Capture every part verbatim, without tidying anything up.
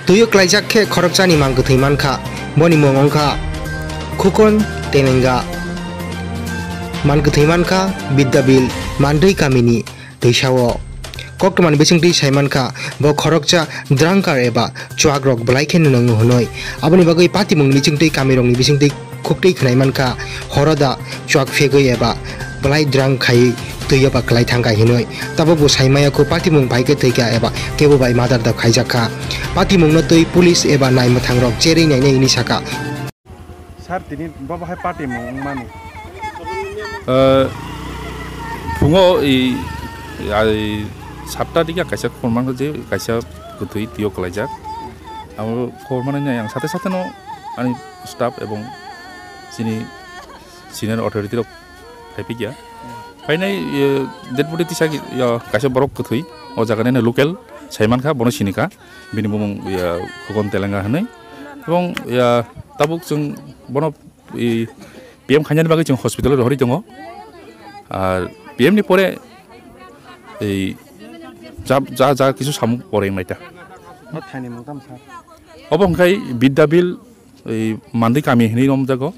Twi o klaijak khe khoroksani mang kwthwi mankha. Boni mung wngkha Khukon Tenenga. Mang kwthwi mankha Bidyabil Mandwi kamini twisao. Koktwmani bisingtwi saimankha bo khoroksa drunkard eba chuakrok belai khe nwngo hwnwi. Aboni bagwi patimungni bisingtwi kamirokni bisingtwi khuktwi khwnai mankha, horo da chuak phegwi eba belai drunk khai twi eba klai thangkha hinwi. Tabuk bo saimaya kho patimung bai khe thwikha eba kebo bai murder da khaijakha. Patimungno twi police eba naimwthangrok cherwi nainai hwnwi sakha. Sir, tini bo bahai patimung wngmani? Eh, phungo i, i, satta dikhe kaisa khormang je kaisa kwthwi twi o kwlaijak. Abo khormani ang sate sate no ani staff ebong chini senior authority rok phaiphikya. Phainai, eh, dead body tisa, ya, kaisa borok kwthwi o jaga nini local saimankha, bono sinikha, bini bumung, ya, Khukon Telenga hinwi. Ebong, ya, tabuk chwng bono, i, P M khainani bagwi chwng hospital o rohorwi tongo. Ar P M ni pore, ei, ja, ja, ja kisu samung pore wngnaita. O thaini mung tamo sir? Obo hwnkhe Bidyabil, ei, Mandwi kami hinwi romjago.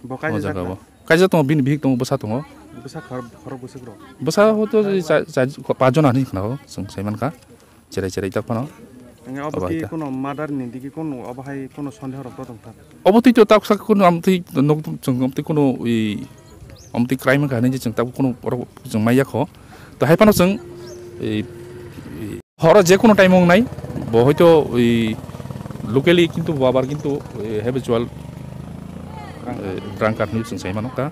Bo kaijak jaga na? Bo. Kaisa tongo, bini bihik tongo, bwsa tongo. Bwsa khor-, khorok bwswk rok? Bwsa hoto cha-, cha-, pachjon ani khna o, chwng sai mankha. Cherai cherai tak phano. Nge obo abo ki hai ta. Kuno murder ni digi kuno obo hai kuno sondeho rok to tongkha? Obo twi to tak sak kuno am twi nok chwng am twi kuno i, am twi crime kha hinwi je chwng tak kuno borok chwng maya kho. To hai phano chwng i, i, horo je kuno time wngnai, bo hoito i, locally kintu bo abar kintu, i, habitual, eh, drunkard hinwi chwng sai mano ta.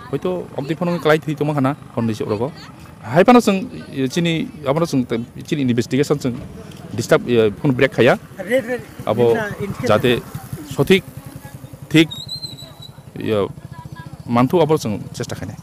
Hoito amtwi phano klai thwi tongma khana honni se orogo. Hai phano chwng, eh, chini, abono chwng te, chini investigation chwng disturb, eh, phano break khaya. Abo jate sothik, thik, eh, manthu abo chwng chesta khainai.